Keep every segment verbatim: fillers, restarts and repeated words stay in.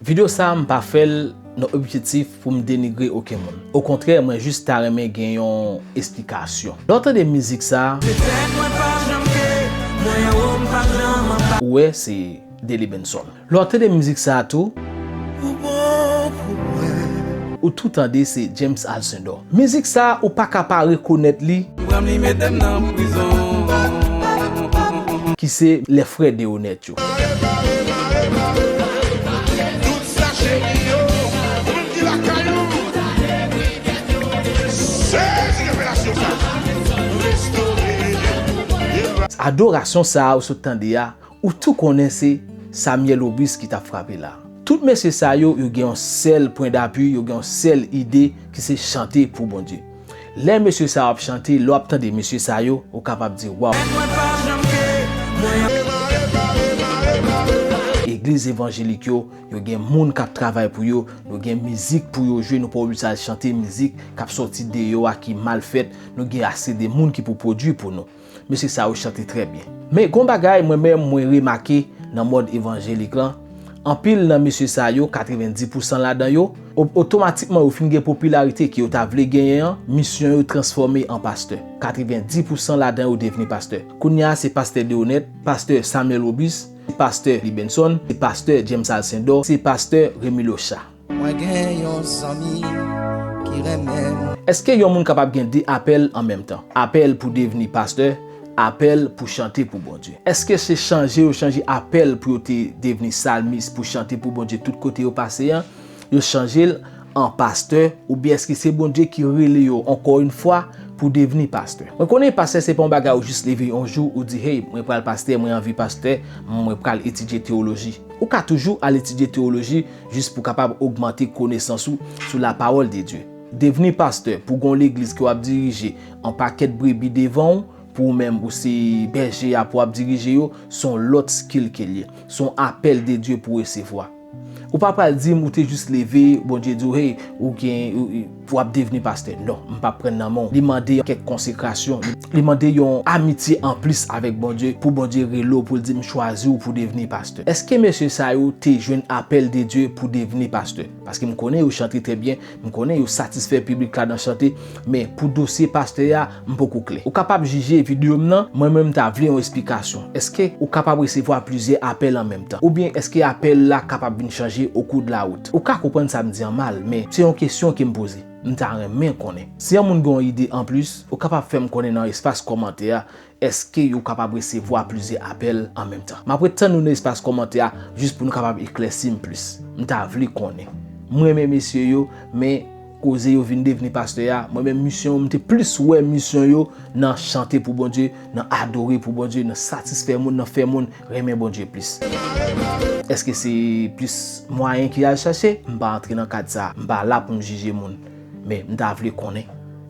Videyo sa a, m pa fè l nan objektif pou m denigre okenn moun. Okontrè, mwen jis ta renmen gen yon esplikasyon. Lè w tande mizik sa a, ou wè se Delly Benson. Lè w tande mizik sa a tou, ou tou tande se James Alcindor. Mizik sa a, ou pa ka pa rekonèt li, ki se Les Frères Deonette yo. Adorasyon sa a ou sot tande a, ou tou konnen se Samuel Aubus ki t ap frape la. Tout mesye sa yo, yo gen yon sèl pwen d'api, yo gen yon sèl ide ki se chante pou Bondye. Lè mesye sa yo ap chante, lè w ap tande mesye sa yo, ou kapab di, "Waw!" Egliz evanjelik yo, yo gen moun k ap travay pou yo, yo gen mizik pou yo jwe, nou pa oblije al chante mizik k ap sòti deyò a ki mal fèt, nou gen ase de moun ki pou pwodui pou nou. Mesye sa yo chante trè byen. Men gon bagay mwen menm mwen remake nan mond evanjelik lan, anpil nan mesye sa yo, katrevenndis pousan ladan yo, o- otomatikman yo fin gen popilarite ke yo ta vle genyen an, misyon yo transfòme an pastè. Katrevenndis pousan ladan yo devni pastè. Kounye a se pastè Deonette, pastè Samuel Aubus, se pastè Delly Benson, se pastè James Alcindor, se pastè Remy Locha. Mwen gen yon zanmi ki renmen m. Èske yon moun kapab gen de apèl an menm tan? Apèl pou devni pastè, apèl pou chante pou Bondye. Èske se chanje yo chanje apèl pou yo te devni salmis, pou chante pou Bondye tout kote yo pase an, yo chanje l an pastè, oubyen èske se Bondye ki rele yo ankò yon fwa pou devni pastè? Mwen konnen pastè se pa yon bagay ou jis leve yon jou ou di, "Hey, mwen pral pastè, mwen anvi pastè, mwen pral etidye teyoloji." Ou ka toujou al etidye teyoloji jis pou kapab ogmante konesans ou sou la parole de Dieu. Devni pastè pou gon legliz ke w ap dirije, an pakèt brebi devan w, pou ou menm ou se bèje a pou w ap dirije yo, se yon lòt skill ke l ye. Se yon apèl de Dieu pou w resevwa. Ou pa pral di m ou te jis leve, Bondye di w, "Hey, ou gen, ou, ou, w ap devni pastè." Non, m p ap pran nan men w. Li mande kèk konsekrasyon. Li mande yon amitye anplis avèk Bondye pou Bondye rele w pou l di, "M chwazi w pou devni pastè." Èske mesye sa yo te jwenn apèl de Dieu pou devni pastè? Paske m konnen yo chante trè byen, m konnen yo satisfè piblik la nan chante, men pou dosye pastè a, m poko klè. Ou kapab jije videyo m nan, mwen menm m ta vle yon esplikasyon. Èske ou kapab resevwa plizyè apèl an menm tan? Oubyen èske apèl la kapab vin chanje au cours de la route? Ou ka konprann sa m di an mal, men se yon kesyon ke m poze. M ta renmen konnen. Si yon moun gen yon ide anplis, ou kapab fè m konnen nan espas kòmantè a, èske yo kapab resevwa plizyè apèl an menm tan? M ap ret tann nou nan espas kòmantè a jis pou nou kapab eklèsi m plis. M ta vle konnen. M renmen mesye yo, men koze yo vin devni pastè a, mwen menm misyon yo, m te plis wè misyon yo nan chante pou Bondye, nan adore pou Bondye, nan satisfè moun, nan fè moun renmen Bondye plis. Èske se plis mwayen ki al chache? M pa antre nan kad sa. M pa la pou m jije moun. Men m ta vle konnen,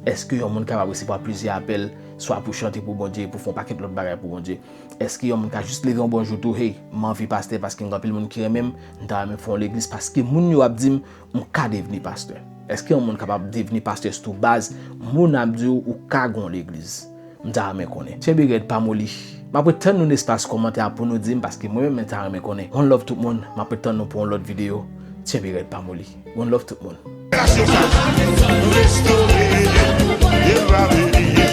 èske yon moun kapab resevwa plizyè apèl, swa pou chante pou Bondye, pou fè yon pakèt lòt bagay pou Bondye? Èske yon moun ka jis leve yon bon jou tou, "Hey, m anvi pastè paske m gen anpil moun ki renmen m, m ta renmen fè yon legliz paske moun yo ap di m m ka devni pastè"? Èske yon moun kapab devni pastè sou baz moun ap di w ou ka gen yon legliz? M ta renmen konnen. Tyenbe rèd, pa moli. M ap ret tann nou nan espas kòmantè a pou nou di m, paske mwen menm, mwen ta renmen konnen. One love tout moun, m ap ret tann nou pou yon lòt videyo. Tyenbe rèd, pa moli. One love tout moun. Relasyon sa, nou restore li, e pa bliye.